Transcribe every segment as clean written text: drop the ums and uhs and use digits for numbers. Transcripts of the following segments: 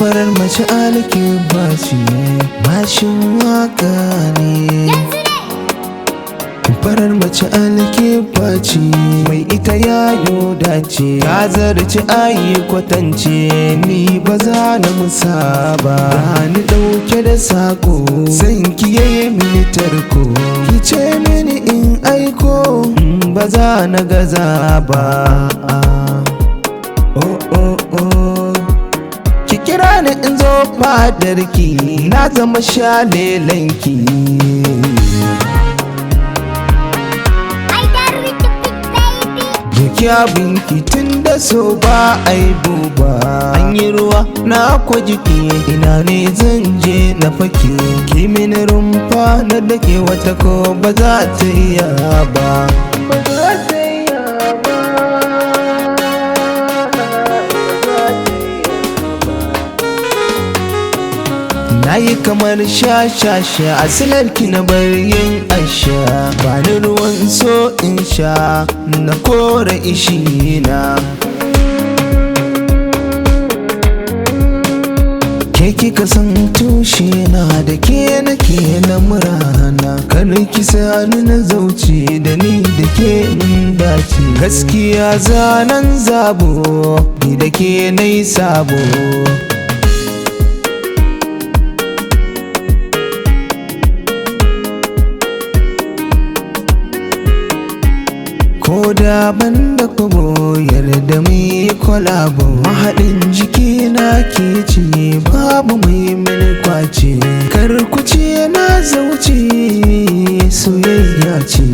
Farar mace alake ce, mashin waka ne. Farar mace alake ce, mai ita yayo dace. Ta zarci ayi kwatance, ni ba za na musa ba. Ni dauke da sako, san ki yayi mini tarko. Ki ce mini in aiko, ba za na gaza ba. Oh oh oh. Ki kira ni in zo fadarki, na zama shalelanki. I got rich big baby. Jiki abinki tun da so ba aibu ba. An yi ruwa na kwa jiki, ina ne zan je na fake. Ki mini rumfa na dake, wata ko ba za ta iya ba. Ba za ta iya ba. Ba za ta iya ba. Na yi kamar sha-sha-sha, asilarki na bar yin asha. Ba ni ruwan so in sha, na kore ishina. Ke kika san tushe na, da ke nake lamurana. Kar ki sani na zauce, da ni da ke mun dace. Gaskiya zanen zabo, ni da ke nai sabo. Ko da ban da kwabo, yarda mu yi kwalabo. Mahaɗin jiki na ke ce, babu mai mini kwace. Kar ku ce na zauce, soyayya ce.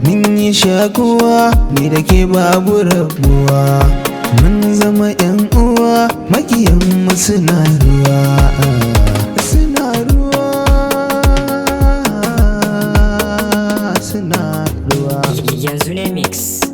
Mun yi shakuwa, ni da ke babu rabuwa. Mun zama 'yan uwa, makiyanmu suna ruwa. Suna ruwa, suna ruwa. Yanzu ne mix.